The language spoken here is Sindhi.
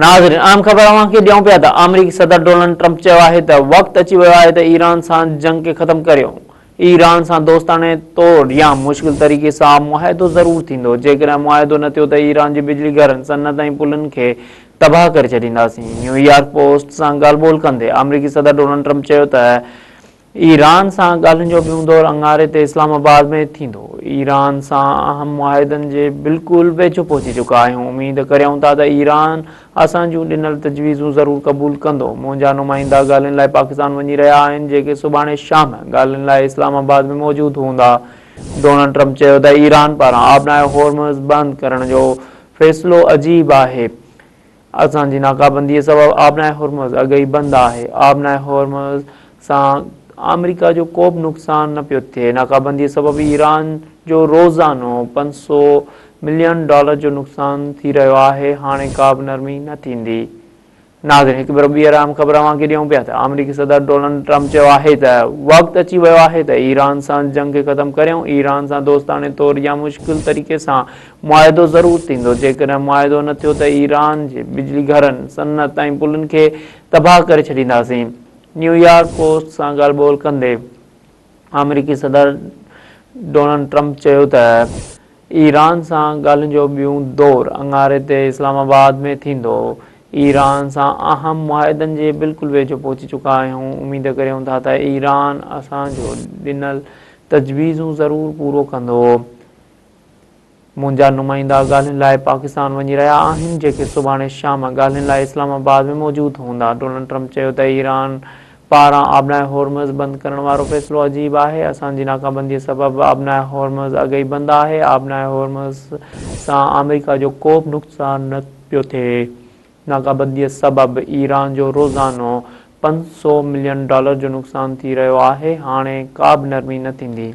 ناظرين اهم خبر اوهان کي ڏيون پيا ته آمريڪي صدر ڊونلڊ ٽرمپ چيو آهي ته وقت اچي ويو آهي ته ايران سان جنگ کي ختم ڪريون، ايران سان دوستاڻي طور يا مشڪل طريقي سان معاهدو ضرور ٿيندو، جيڪڏهن معاهدو نه ٿيو ته ايران جي بجلي گهرن، صنعت ۽ پلن کي تباهه ڪري ڇڏينداسين. نيويارڪ پوسٽ سان ڳالهه ٻولهه ڪندي آمريڪي صدر ڊونلڊ ٽرمپ چيو ته ايران سان ڳالهين جو ٻيون دور اڱاري تي اسلام آباد ۾ ٿيندو، ايران سان اهم معاهدن جي بلڪل ويجهو پهچي چڪا آهيون، اميد ڪريون ٿا ته ايران اسان جون ڏنل تجويزون ضرور قبول ڪندو، منهنجا نمائندا ڳالهين لاء پاڪستان وڃي رهيا آهن جيڪي سڀاڻي شام ڳالهين لاء اسلام آباد ۾ موجود هوندا. ڊونلڊ ٽرمپ چيو ته ايران پاران آبنائي هورمز بند ڪرڻ جو فيصلو عجيب آهي، اسان جي ناڪابنديء سبب آبنائي هرمز اڳ ئي بند آهي، آبنائي هرمز سان آمريڪا جو ڪو به نقصان نه پيو ٿئي، ناڪابنديء سبب ايران جو روزانو 500 ملين ڊالر جو نقصان ٿي رهيو آهي، هاڻي ڪا به نرمي نه ٿيندي. ناظرين هڪ ڀيرو ٻيهر اهم خبر اوهان کي ڏيون پيا ته آمريڪي صدر ڊونلڊ ٽرمپ چيو آهي ته وقت اچي ويو آهي ته ايران سان جنگ کي ختم ڪريون، ايران سان دوستاڻي طور يا مشڪل طريقي سان معاهدو ضرور ٿيندو، جيڪڏهن معاهدو نه ٿيو ته ايران جي بجلي گهرن، صنعت ۽ پلن کي تباهه ڪري ڇڏينداسين. نيويارڪ پوسٽ سان ڳالهه ٻولهه ڪندي آمريڪي صدر ڊونلڊ ٽرمپ چيو ته ايران سان ڳالهين جو ٻيون دور اڱاري تي اسلام آباد ۾ ٿيندو، ايران سان اهم معاهدن جي بلڪل ويجهو پهچي چڪا آهيون، اميد ڪريون ٿا ته ايران اسان جو ڏنل تجويزون ضرور پورو ڪندو. منهنجا نمائندا ڳالهين لاء پاڪستان وڃي رهيا آهن جيڪي سڀاڻي شام ڳالهين لاء اسلام آباد ۾ موجود هوندا. ڊونلڊ ٽرمپ چيو ته ايران پاران آبنائي هورمز بند ڪرڻ وارو فيصلو عجيب آهي، اسان جي ناڪابندي سبب آبنائي هورمز اڳ ئي بند آهي، آبنائي هورمز سان آمريڪا جو ڪو به نقصان نه پيو ٿئي، ناڪابندي سبب ايران جو روزانو 500 ملين ڊالر جو نقصان ٿي رهيو آهي، هاڻي ڪا به نرمي نه ٿيندي.